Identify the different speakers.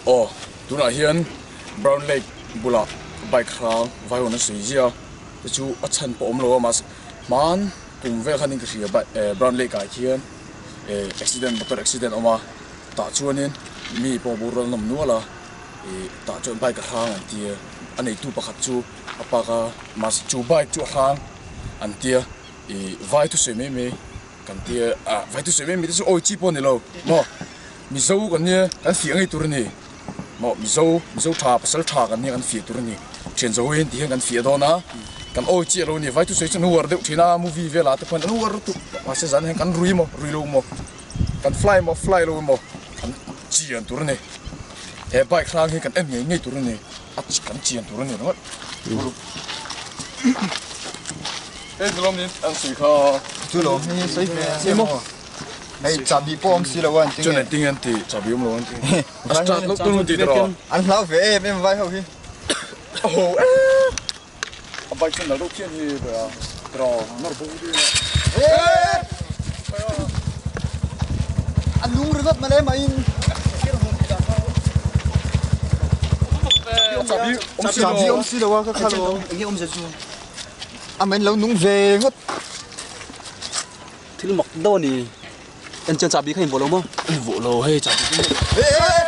Speaker 1: Aw tunah hian Brown Lake bulah bike hrang vai hawn a sawi ziah a te chu a chhan pawh awm lo a mahse hman kum vel khan in ka hria bike eh Brown Lake ah khian eh accident motor accident a awm a tah chuanin mi pawh borual an awm nual a ih tah chuan bike a hrang an tia a neitu pakhat chu a park a mahse chu bike chu a hrang an tia ih vai thusawi mai mai. Kan tia a vai tu sawi mai mi te chu awi chi pawh a ni lo maw Mizo kan nia kan fiah ngei tur a ni maw Mizo Mizo tha pasal tha kan nia kan fiah tur a ni thian zo hian ti hian kan fiah dawn a kan awi chiah lo a ni vai tu sawi chu an uar deuh thin a movie velah te pawhin an uar lutuk mahse zan hian kan rui maw rui lo maw kan fly maw fly lo maw kan chian tur a ni he bike hrang hi kan en ngei ngei tur a ni a kan chian tur a ni ringawt. Hei chu lawm ni an sawi kha.
Speaker 2: Chu lawm hi sawi ve a maw. Hei chahbi pawh awm si lo a an ti nge.
Speaker 1: Chuan engtin nge an ti chahbi awm lo an ti. A start loh tur ti tawh.
Speaker 2: An hlau ve em em vai ho hi.
Speaker 1: A ho e. A bike chuan nal deuh khian hi ber a. Tawh nawr bo deuh ila.
Speaker 2: A nung ringawt mah le mah in.
Speaker 1: Chahbi awm si lo.
Speaker 2: Chahbi awm si lo a ka kha lo.
Speaker 3: Enge awm zia chu.
Speaker 2: A men lo nung ve ngawt.
Speaker 3: Thil mak deuh a ni. En chian chahbi kha in vuah lo maw?
Speaker 1: In vuah lo hei chahbi chu.
Speaker 2: Eh eh.